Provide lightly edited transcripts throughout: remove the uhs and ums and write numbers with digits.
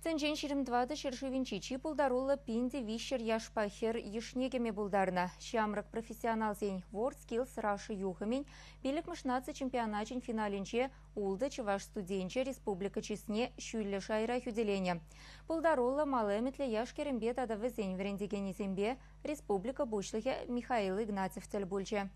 Тӗнчен 24 ҫӗршывӗнчи чи пултаруллӑ 1300 яшпа хӗр йышне кӗме пултарнӑ. Ҫамрӑк профессионалсен WorldSkills Russia юхӑмӗн пиллӗкмӗш наци чемпионачӗн финалӗнче ултӑ чӑваш студенчӗ республика чысне ҫӳллӗ шайра хӳтӗленӗ. Пултаруллӑ мал ӗмӗтлӗ яш-кӗрӗмпе тата вӗсен вӗрентекенӗсемпе республика Пуҫлӑхӗ Михаил Игнатьев тӗл пулчӗ.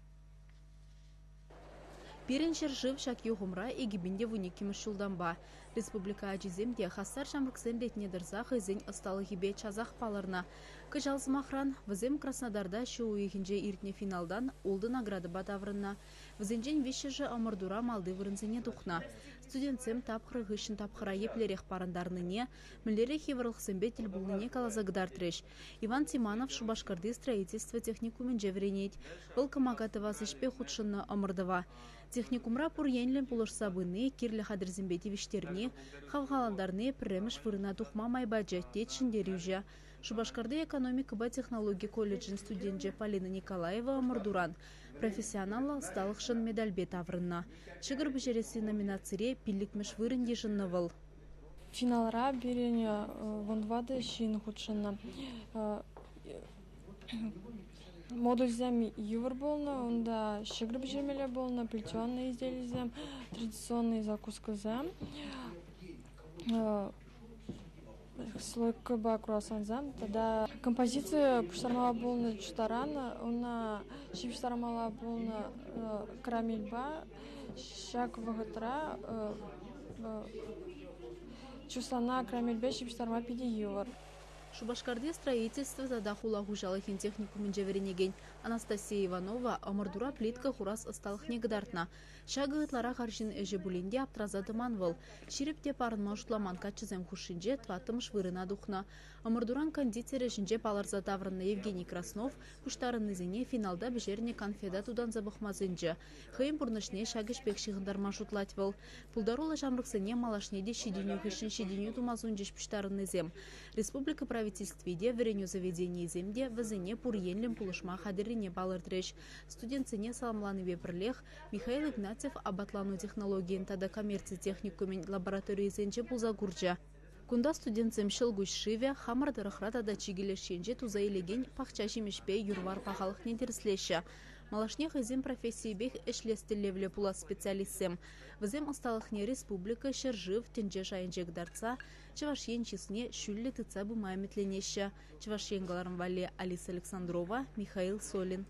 Пирӗн ҫӗршыв ҫак юхӑмра 2012 ҫултанпа. Республика ачисем те хастар ҫамрӑксен ретне тӑрса хӑйсен ӑсталӑхӗпе часах палӑрнӑ. Кӑҫал, сӑмахран, вӗсем Краснодарта ҫу уйӑхӗнче иртнӗ финалтан ултӑ наградӑпа таврӑннӑ. Вӗсенчен виҫҫӗшӗ ӑмӑртура малти вырӑнсене тухнӑ. Студентсем тапхӑр хыҫҫӑн тапхӑра еплерех парӑнтарнине, мӗнлерех йывӑрлӑхсемпе тӗл пулнине каласа кӑтартрӗҫ. Иван Тиманов Шупашкарти строительство техникумӗнче вӗренет. Вӑл кӑмака тӑвас ӗҫпе хутшӑннӑ ӑмӑртӑва. Техникумра пур енлӗн пулӑшса пыни, кирлӗ хатӗрсемпе тивӗҫтерни, хавхалантарни пӗрремӗш вырӑна тухма май пачӗ, тет ҫӗнтерӳҫӗ. Шупашкарти экономикӑпа технологи колледжӗн студенчӗ Полина Николаева ӑмӑртуран профессионаллӑ ӑсталӑхшӑн медальпе таврӑннӑ. Ҫӑкӑр пӗҫересси номинацире пиллӗкмӗш вырӑн йышӑннӑ вӑл. Финалра пирӗн 14 ҫын хутшӑннӑ. Модульсем йывӑр пулнӑ, унта ҫӑкӑр пӗҫермелле пулнӑ, плетеные изделисем, традиционные закускӑсем, слойкӑпа круассансем тата композици пуҫтармалла пулнӑ чустаран, ӑна ҫыпӑҫтармалла пулнӑ карамельпа. Ҫак вӑхӑтра чустана карамельпе ҫыпӑҫтарма питӗ йывӑр. Шупашкарти строительство тата хула хуҫалӑхӗн техникумӗнче вӗренекен Анастасия Иванова ӑмӑртура плитка хурас ӑсталӑхне кӑтартнӑ. Ҫакӑ ытларах арҫын ӗҫӗ пулин те аптраса тӑман вӑл. Ҫирӗп те парӑнма шутламан каччӑсем хушшинче тӑваттӑмӗш вырӑна тухнӑ. Ӑмӑртуран кондитер ӗҫӗнче палӑрса таврӑннӑ Евгений Краснов пуҫтарӑннисене финалта пӗҫернӗ канфета тутанса пӑхма сӗнчӗ. Хӑйӗн пурнӑҫне ҫак ӗҫпех ҫыхӑнтарма шутлать вӑл. Пултаруллӑ ҫамрӑксене малашне те ҫитӗнӳ хыҫҫӑн ҫитӗнӳ тума сунчӗҫ пуҫтарӑннисем. Республика правительстви те, вӗренӳ заведенийӗсем те вӗсене пур енлӗн пулӑшма хатӗррине палӑртрӗҫ. Студентсене саламланипе пӗрлех Михаил Игнатьев апатлану технологийӗн тата коммерци техникумӗн лабораторийӗсенче пулса курчӗ. Кунта студентсем ҫӑлкуҫ шывӗ, хамӑр тӑрӑхра тата чикӗ леш енче туса илекен пахча ҫимӗҫпе юр-вар пахалӑхне тӗрӗслеҫҫӗ. Малашне хӑйсен профессийӗпех ӗҫлес тӗллевлӗ пулас специалистсем. Вӗсем ӑсталӑхне республика, ҫӗршыв, тӗнче шайӗнче кӑтартса Чӑваш Ен чысне ҫӳллӗ тытса пыма ӗмӗтленеҫҫӗ. Чӑваш Ен кӑларӑм валли Алиса Александрова, Михаил Солин.